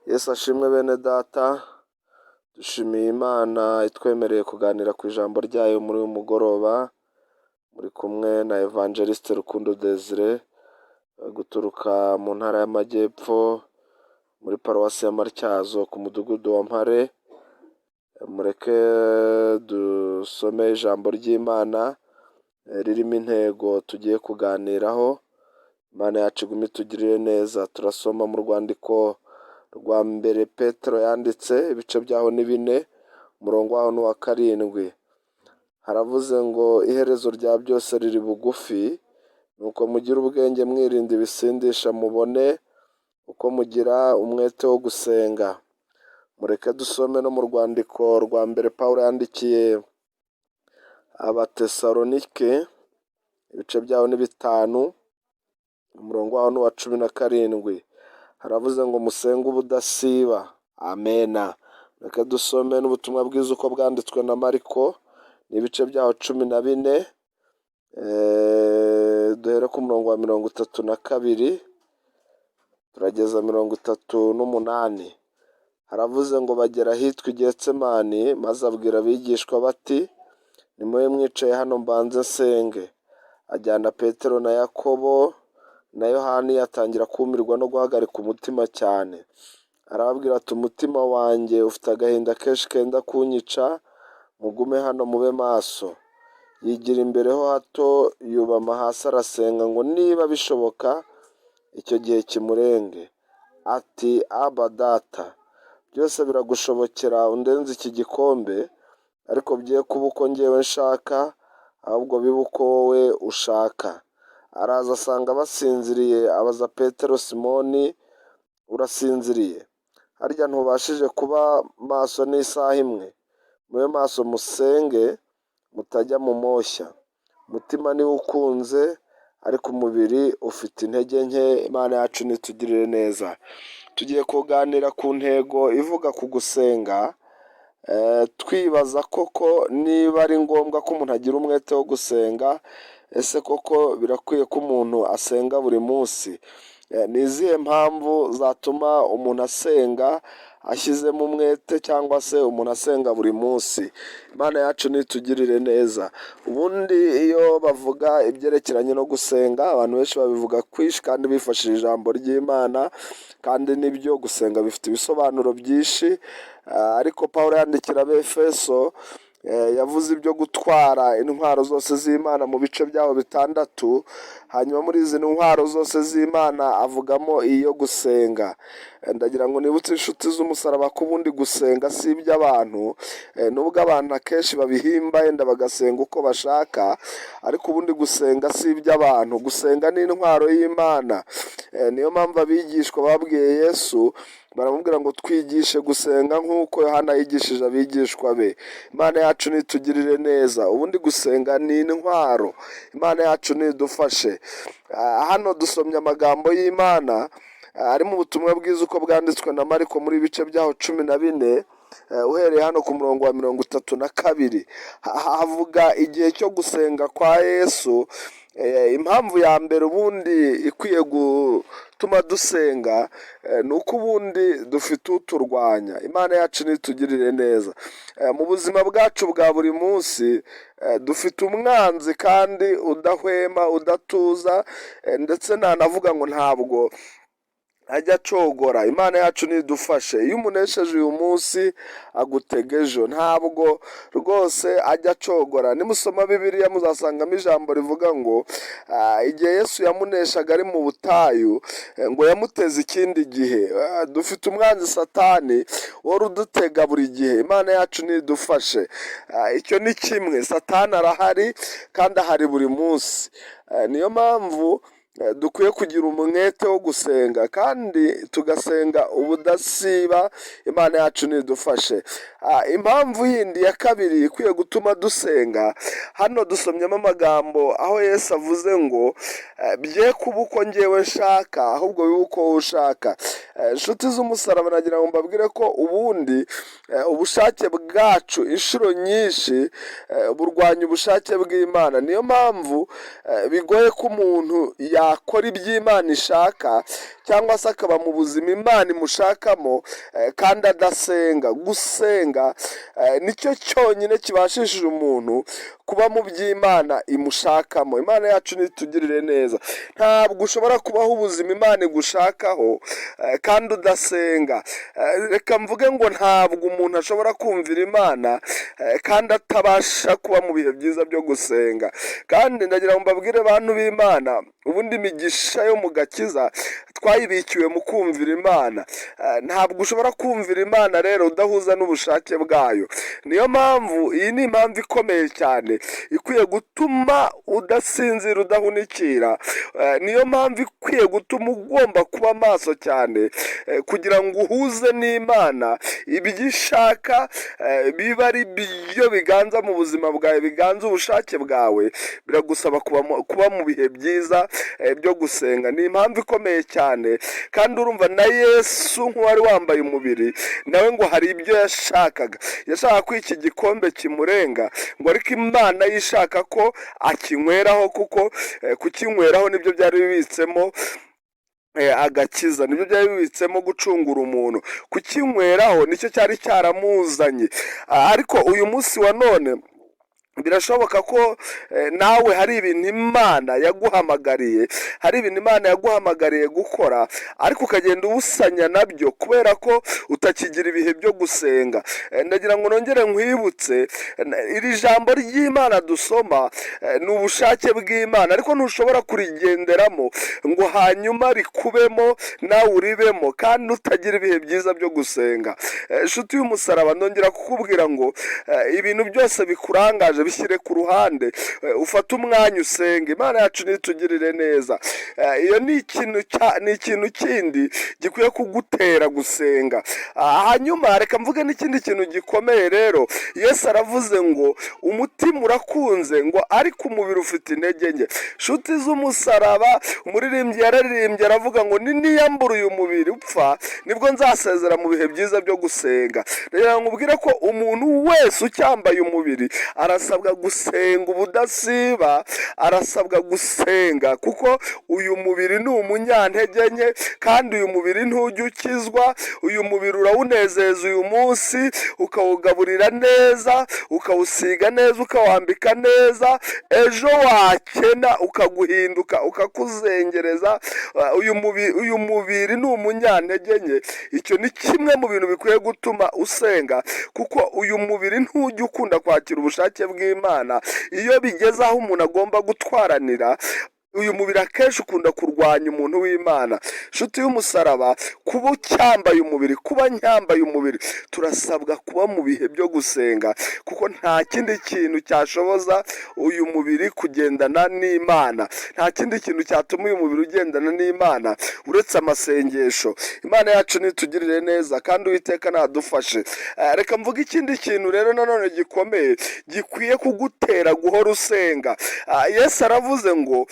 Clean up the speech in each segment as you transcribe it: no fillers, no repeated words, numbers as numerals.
Yesu ashimwe bene data, dushimiye Imana itwemereye kuganira ku ijambo ryayo muri uyu mugoroba, muri kumwe na Evangeliste Rukundo Desire, guturuka mu ntara y'Amajyepfo, muri paruwasi ya Matyazo ku mudugudu wa Mpare, mureke dusome ijambo ry'Imana ririmo intego tugiye kuganiraho, Imana yacu igume itugirire neza. Turasoma mu rwandiko rwa mbere Petero yanditse, ibice byaho ni 4, umurongo waho ni uwa 7. Haravuze ngo iherezo rya byose riri bugufi, nuko mugire ubwenge mwirinda ibisindisha mubone uko mugira umwete wo gusenga. Mureke dusome no mu rwandiko rwa mbere Pawulo yandikiye Abatesalonike, ibice byaho ni 5, umurongo waho ni uwa 17. Haravuze ngo musenge ubudasiba. Amena. Reka dusome n'ubutumwa bwiza uko bwanditswe na Mariko, ni ibice byaho 14, duhere ku murongo wa 32, turageza 38. Haravuze ngo bagera ahitwa i Getsemani, maze abwira abigishwa bati nimube mwicaye hano mbanze nsenge. Ajyana Petero na Yakobo na Yohani, atangira kumirwa no guhagarika umutima cyane. Arababwira ati umutima wanjye ufite agahinda kenshi kenda kunyica, mugume hano mube maso. Yigira imbere ho hato yubama hasi arasenga ngo niba bishoboka icyo gihe kimurenge. Ati Aba data, byose biragushobokera undenze iki gikombe, ariko bye kuba uko njyewe nshaka, ahubwo bibe uko wowe ushaka. Araza asanga basinziriye, abaza Petero Simoni urasinziriye? Harya ntubashije kuba maso n'isaha imwe? Mube maso musenge mutajya mu moshya. Umutima niwo ukunze ariko umubiri ufite intege nke. Imana yacu nitugirire neza. Tugiye kuganira ku ntego ivuga ku gusenga, twibaza koko niba ari ngombwa ko umuntu agira umwete wo gusenga, ese koko birakwiye ko umuntu asenga buri munsi? Ni izihe mpamvu zatuma umuntu asenga ashyizemo umwete cyangwa se umuntu asenga buri munsi? Imana yacu nitugirire neza. Ubundi iyo bavuga ibyerekeranye no gusenga, abantu benshi babivuga kwinshi kandi bifashishije ijambo ry'Imana, kandi nibyo gusenga bifite ibisobanuro byinshi, ariko Pawulo yandikira Abefeso yavuze ibyo gutwara intwaro zose z'Imana mu bice byaho 6, hanyuma muri izi ntwaro zose z'Imana avugamo iyo gusenga. Ndagira ngo nibutse inshuti z'umusaraba ko ubundi gusenga si iby'abantu, nubwo abantu akenshi babihimba yenda bagasenga uko bashaka, ariko ubundi gusenga si iby'abantu, gusenga ni intwaro y'Imana. Niyo mpamvu abigishwa babwiye Yesu baramubwira ngo twigishe gusenga nk'uko Yohana yigishije abigishwa be. Imana yacu nitugirire neza. Ubundi gusenga ni intwaro. Imana yacu nidufashe. Hano dusomye amagambo y'Imana ari mu butumwa bwiza uko bwanditswe na Mariko muri ibice byaho 14, uhereye hano ku murongo wa 32. Havuga igihe cyo gusenga kwa Yesu. Impamvu ya mbere ubundi ikwiye gutuma dusenga ni uko ubundi dufite uturwanya. Imana yacu nitugirire neza. Mu buzima bwacu bwa buri munsi dufite umwanzi kandi udahwema, udatuza, ndetse nanavuga ngo ntabwo ajya acogora. Imana yacu nidufashe. Iyo umunesheje uyu munsi agutega ejo, ntabwo rwose ajya acogora. Nimusoma Bibiliya muzasangamo ijambo rivuga ngo igihe Yesu yamuneshaga ari mu butayu, ngo yamuteze ikindi gihe. Dufite umwanzi Satani wari udutega buri gihe. Imana yacu nidufashe. Icyo ni kimwe, Satani arahari kandi ahari buri munsi. Niyo mpamvu dukwiye kugira umwete wo gusenga kandi tugasenga ubudasiba. Imana yacu nidufashe. Impamvu yindi ya kabiri ikwiye gutuma dusenga, hano dusomyemo amagambo aho Yesu avuze ngo bye kuba uko njyewe nshaka, ahubwo bibe uko wowe ushaka. Inshuti z'umusaraba, nagira ngo mbabwire ko ubundi ubushake bwacu inshuro nyinshi burwanya ubushake bw'Imana. Niyo mpamvu bigoye ko umuntu yakora iby'Imana ishaka. cyangwa se akaba mu buzima Imana imushakamo kandi adasenga. Gusenga nicyo cyonyine kibashishije umuntu kuba mu by'Imana imushakamo. Imana yacu nitugirire neza. Ntabwo ushobora kubaho ubuzima Imana igushakaho kandi udasenga. Reka mvuge ngo ntabwo umuntu ashobora kumvira Imana kandi atabasha kuba mu bihe byiza byo gusenga. Kandi ndagira ngo mbabwire, bantu b'Imana, ubundi imigisha yo mu gakiza twayibikiwe mu kumvira Imana. Ntabwo ushobora kumvira Imana rero udahuza n'ubushake bwayo. Niyo mpamvu, iyi ni impamvu ikomeye cyane ikwiye gutuma udasinzira, udahunikira. Niyo mpamvu ikwiye gutuma ugomba kuba maso cyane kugira ngo uhuze n'Imana, ibyo ishaka biba ari byo biganza mu buzima bwawe, biganza ubushake bwawe. Biragusaba kuba mu bihe byiza byo gusenga. Ni impamvu ikomeye cyane. Kandi urumva na Yesu nk'uwari wambaye umubiri, nawe ngo hari ibyo yashakaga. Yashakaga ko iki gikombe kimurenga, ngo ariko Imana yishaka ko akinyweraho, kuko kukinyweraho nibyo byari bibitsemo agakiza, nibyo byari bibitsemo gucungura umuntu. Kukinyweraho nicyo cyari cyaramuzanye. Ariko uyu munsi wa none birashoboka ko nawe hari ibintu Imana yaguhamagariye, hari ibintu Imana yaguhamagariye gukora, ariko ukagenda ubusanya nabyo kubera ko utakigira ibihe byo gusenga. Ndagira ngo nongere nkwibutse, iri jambo ry'Imana dusoma ni ubushake bw'Imana, ariko ntushobora kurigenderamo ngo hanyuma rikubemo nawe uribemo kandi utagira ibihe byiza byo gusenga. Inshuti y'umusaraba, ndongera kukubwira ngo ibintu byose bikurangaje bishyire ku ruhande, ufate umwanya usenge. Imana yacu nitugirire neza. Iyo ni ikintu kindi gikwiye kugutera gusenga. Hanyuma reka mvuge n'ikindi kintu gikomeye rero. Yesu aravuze ngo umutima urakunze, ngo ariko umubiri ufite intege nke. Nshuti z'umusaraba, umuririmbyi yararirimbye aravuga ngo ni niyambura uyu mubiri upfa, nibwo nzasezera mu bihe byiza byo gusenga. Rero nkubwire ko umuntu wese ucyambaye umubiri arasabwa gusenga ubudasiba, arasabwa gusenga, kuko uyu mubiri ni umunyantege nke, kandi uyu mubiri ntujya ukizwa. Uyu mubiri urawunezeza uyu munsi, ukawugaburira neza, ukawusiga neza, ukawambika neza, ejo wakena ukaguhinduka, ukakuzengereza. Uyu mubiri ni umunyantege nke. Icyo ni kimwe mu bintu bikwiye gutuma usenga, kuko uyu mubiri ntujya ukunda kwakira ubushake bw'Imana. Iyo bigeze aho umuntu agomba gutwaranira, uyu mubiri akenshi ukunda kurwanya umuntu w'Imana. Inshuti y'umusaraba, kuba ucyambaye umubiri, kuba nyambaye umubiri, turasabwa kuba mu bihe byo gusenga, kuko nta kindi kintu cyashoboza uyu mubiri kugendana n'Imana, nta kindi kintu cyatuma uyu mubiri ugendana n'Imana uretse amasengesho. Imana yacu nitugirire neza kandi Uwiteka nadufashe. Reka mvuge ikindi kintu rero nanone gikomeye gikwiye kugutera guhora usenga. Yesu aravuze ngo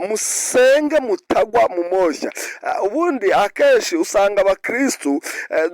musenge mutagwa mu moshya. Ubundi akenshi usanga abakristu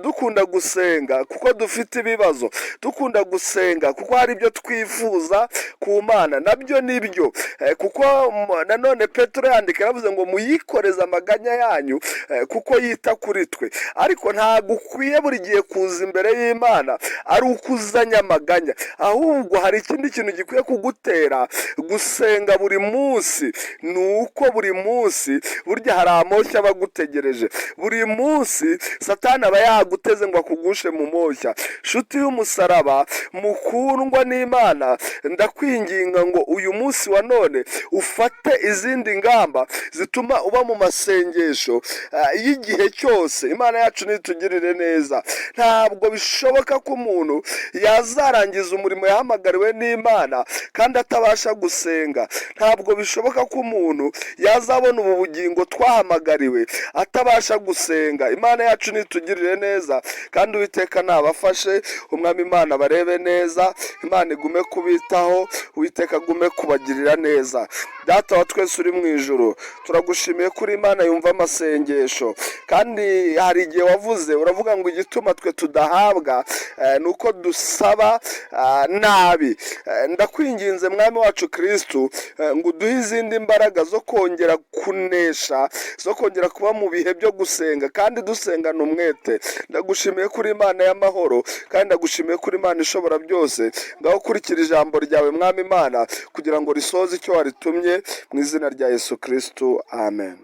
dukunda gusenga kuko dufite ibibazo, dukunda gusenga kuko hari ibyo twifuza ku Mana. Nabyo nibyo, kuko nanone Petero yandika yaravuze ngo muyikoreze amaganya yanyu kuko yita kuri twe. Ariko ntabwo ukwiye buri gihe kuza imbere y'Imana ari uko uzanye amaganya, ahubwo hari ikindi kintu gikwiye kugutera gusenga buri munsi. Ni uko buri munsi burya hari amoshya aba agutegereje. Buri munsi Satani aba yaguteze ngo akugushe mu moshya. Nshuti y'umusaraba, mukundwa n'Imana, ndakwinginga ngo uyu munsi wa none ufate izindi ngamba zituma uba mu masengesho y'igihe cyose. Imana yacu nitugirire neza. Ntabwo bishoboka ko umuntu yazarangiza umurimo yahamagariwe n'Imana kandi atabasha gusenga. Ntabwo bishoboka ko umuntu yazabona ubu bugingo twahamagariwe atabasha gusenga. Imana yacu nitugirire neza kandi Uwiteka nabafashe. Umwami Imana barebe neza, Imana igume kubitaho, Uwiteka agume kubagirira neza. Data wa twese uri mu ijuru, turagushimiye ko uri Imana yumva amasengesho. Kandi hari igihe wavuze uravuga ngo igituma twe tudahabwa ni uko dusaba nabi. Ndakwinginze, Mwami wacu Kirisitu, ngo uduhe izindi mbaraga. imbaraga zo kongera kunesha, zo kongera kuba mu bihe byo gusenga kandi dusengana umwete. Ndagushimiye kuri Imana y'amahoro, kandi ndagushimiye kuri Imana ishobora byose. Ngaho kurikira ijambo ryawe, Mwami Imana, kugira ngo risoze icyo waritumye, mu izina rya Yesu Kirisitu, amen.